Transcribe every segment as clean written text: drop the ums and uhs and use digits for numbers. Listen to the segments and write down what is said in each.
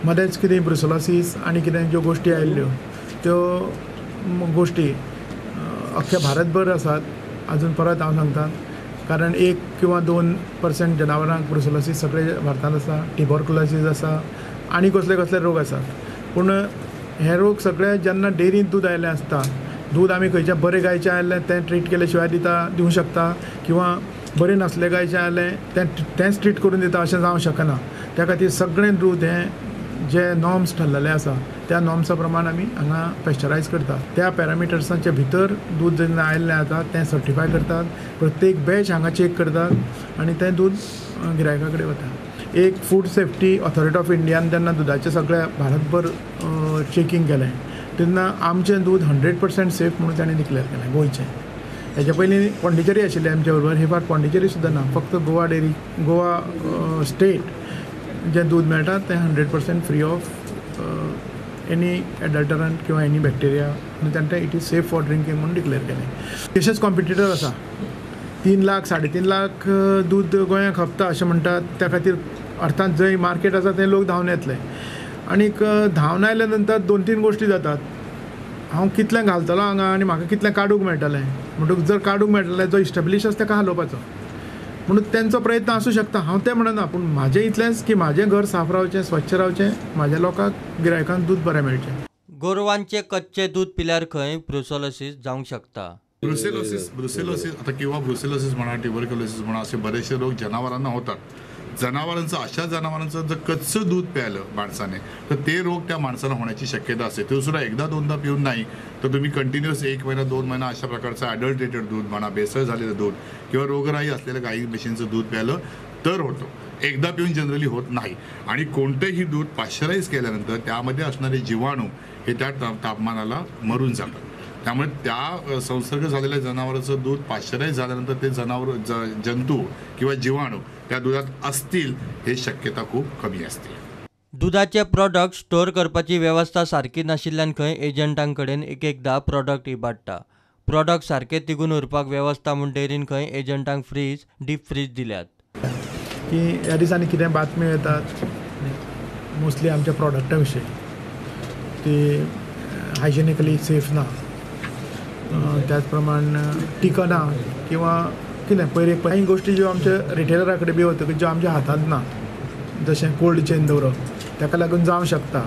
मदेंच कितें ब्रुसोलोसीस आनी कितें ज्यो गोश्टी आयिल्ल्यो त्यो गोश्टी अख्ख्या भारतभर आसात. अजून परत हांव सांगता, कारण 1 किंवा 2% जनावरांक ब्रुसोलोसीस सगळे भारतांत आसा, ट्युबरकुलोसीस आसा आनी कसले कसले रोग आसात. पूण हे रोग सगळे जेन्ना डेअरींत दूद आयिल्लें आसता, दूद आमी खंयच्या बरें गायचें आयलें तें ट्रीट केले शिवाय दिता दिवं शकता किंवा बरें नासलें गायचें आयलें तें तेंच ट्रीट करून दिता अशें जावं शकना. त्या खातीर सगळें दूद हें जे नॉर्म्स ठरलेले आसा त्या नॉर्म्सा प्रमाण आमी हांगा पेश्चरायज करतात. त्या पॅरामिटर्सांच्या भितर दूद जेन्ना आयिल्लें आसा तें सर्टिफाय करतात, प्रत्येक बॅच हांगा चॅक करतात आनी तें दूद गिरायका कडेन वता. एक फूड सेफ्टी ऑथॉरिटी ऑफ इंडियान जेन्ना दुदाचें सगळें भारतभर चॅकींग केलें तेन्ना आमचें दूद 100% सेफ म्हणून ताणें डिक्लेर केलें गोंयचें. हेच्या पयलीं पॉंडिचेरी आशिल्लें आमच्या बरोबर, हे फावट पॉंडिचेरी सुद्दां ना, फक्त गोवा डेअरी गोवा स्टेट जें दूद मेळटा तें 100% फ्री ऑफ एनी एडल्टरंट किंवा एनी बॅक्टेरिया आनी तांकां it is safe for drinking म्हणून डिक्लेर केलें. तशेंच कॉम्पिटिटर आसा, 3 लाख 3.5 लाख दूद गोंयांत खपता अशें म्हणटात. त्या खातीर अर्थात जंय मार्केट आसा थंय लोक धांवन येतले आनीक धांवन आयल्या नंतर 2-3 गोश्टी जातात. हांव कितलें घालतलो हांगा आनी म्हाका कितलें काडूंक मेळटलें, म्हणटकूच जर काडूंक मेळटलें जो इस्टेब्लीश आसा ताका हालोवपाचो म्हणून तेंचो प्रयत्न आसूं शकता. हांव तें म्हणना, पूण म्हाजें इतलेंच की म्हाजें घर साफ रावचें, स्वच्छ रावचें, म्हाज्या लोकांक गिरायकांक दूद बरें मेळचें. गोरवांचें कच्चें दूद पिल्यार खंय ब्रुसोलोसीस जावंक शकता. ब्रुसेलोसिस आता किंवा ब्रुसेलोसिस म्हणा, ट्युबरक्युलोसिस म्हणा, असे बरेचसे रोग जनावरांना होतात. जनावरांचं, अशा जनावरांचं जर कच्चं दूध प्यायलं माणसाने तर ते रोग त्या माणसाला होण्याची शक्यता असते. ते सुद्धा एकदा दोनदा पिऊन नाही तर तुम्ही कंटिन्युअस 1 महिना 2 महिना अशा प्रकारचं ॲडल्ट्रेटेड दूध म्हणा, भेसळ झालेलं दूध किंवा रोगराई असलेल्या गाई म्हशींचं दूध प्यायलं तर होतं. एकदा पिऊन जनरली होत नाही. आणि कोणतंही दूध पाश्चराईज केल्यानंतर त्यामध्ये असणारे जीवाणू हे त्या तापमानाला मरून जातात. त्यामुळे त्या संसर्ग झालेल्या जनावराचं दूध पाश्चराईज झाल्यानंतर ते जनावर जंतू किंवा जीवाणू त्या दुधात असतील हे शक्यता खूप कमी असते. दुधाचे प्रॉडक्ट स्टोर करपाची वेवस्था सारकी नाशिल्ल्यान खंय एजंटां कडेन एक एकदा प्रॉडक्ट इबाडटा. प्रॉडक्ट सारके तिगून उरपाक वेवस्था म्हूण डेअरीन खंय एजंटांक फ्रीज, डीप फ्रीज दिल्यात. की ह्या दिसांनी कितें बातम्यो येतात मोस्टली आमच्या प्रॉडक्टा विशीं ती हायजेनिकली सेफ ना, त्याच प्रमाण टिकना किंवा कितें पयर कांय गोश्टी ज्यो आमच्या रिटेलरा कडेन बी वतकच ज्यो आमच्या हातांत ना, जशें कोल्ड चेन दवरप, ताका लागून जावं शकता.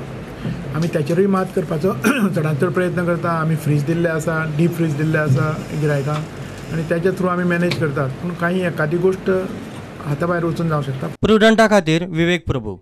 आमी ताचेरूय मात करपाचो चडांत चड प्रयत्न करता. आमी फ्रीज दिल्ले आसा, डीप फ्रीज दिल्ले आसा गिरायकांक आनी ताच्या थ्रू आमी मॅनेज करतात. पूण कांय एकादी गोश्ट हाता भायर वचून जावं शकता. प्रुडंटा खातीर विवेक प्रभू.